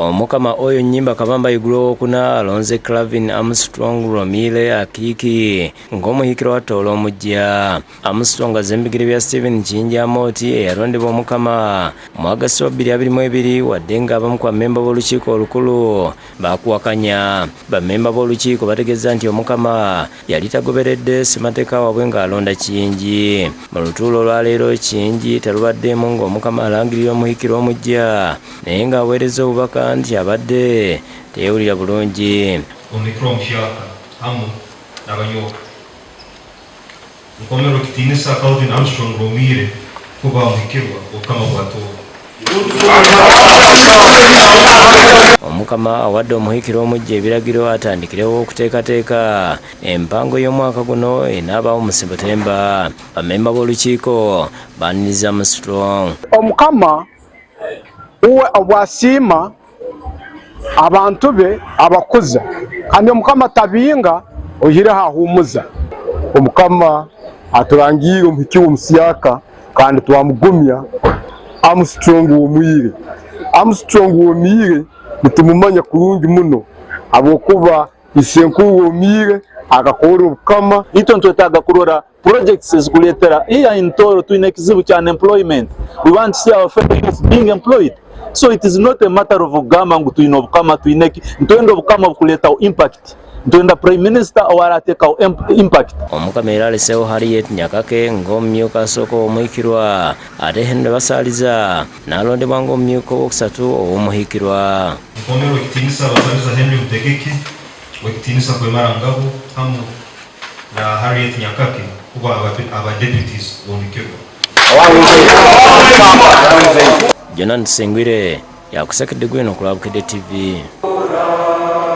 Omukama Oyo Nyimba Kabamba Igulu owokuna alonze Clavin Armstrong Romile Akiiki ng'omuhiikirwa wa Tooro omuggya. Armstrong azze mu bigere bya Stephen Kiyingi Amooti eyalondebwa Omukama mu August wa 2022 wadde ng'abamu ku bammemba b'olukiiko olukulu baakuwakanya. Bammemba b'olukiiko bategeezza nti Omukama yali tagoberedde ssemateeka waabwe ng'alonda Kiyingi. Mu lutuula olwaleero Kiyingi talubaddeemu ng'Omukama alangirira omuhiikirwa omuggya naye ng'aweerezza obubaka nti abadde teyeewulira bulungi. Omuhikirwa omuhyaka hamu n'abanyooka. Nkomerwe ekitiinisa Calvin Armstrong Rwomiire kuba omuhikirwa w'Obukama bwa Tooro. Omukama awadde omuhikirwa omuggya ebiragiro atandikirewo okuteekateeka empango y'omwaka guno enaabaawo mu Sebutemba. Bammemba b'olukiiko baaniriza Armstrong. Omukama uwe obwasiima abantu be abakuza, kandi Omukama tabinga oihireho ahuumuza. Omukama aturangiire omuhikirwa omusyaka kandi twamugumya Armstrong Womwire. Armstrong Womwire nitumumanya kurungi muno habwokuba isenkuru Womwire akakorra obukama. Itwe nitwetaaga kurora projects ezikuleetera here in Tooro twine ekizibu kya unemployment, we want to see our fellow youth being employed, so it is not a matter of kugamba ngu twine obukama twine ki, nitwenda obukama obukuleetaho impact, nitwenda prime minister owarateekaho impact. Omukama era aleseewo Harriet Nyakake ng'omumyuka asooka ow'omuhikirwa ate Henry Basaaliza n'alondebwa ng'omumyuka ow'okusatu ow'omuhikirwa. Nkomerwe ekitiinisa Basaaliza Henry Mutegeki w'ekitiinisa Kwemara Ngabo hamu na Harriet Nyakake kuba aba deputies b'omuhikirwa. Jonan Tusingwire yakusekedde gwino ku lwa Bukedde TV.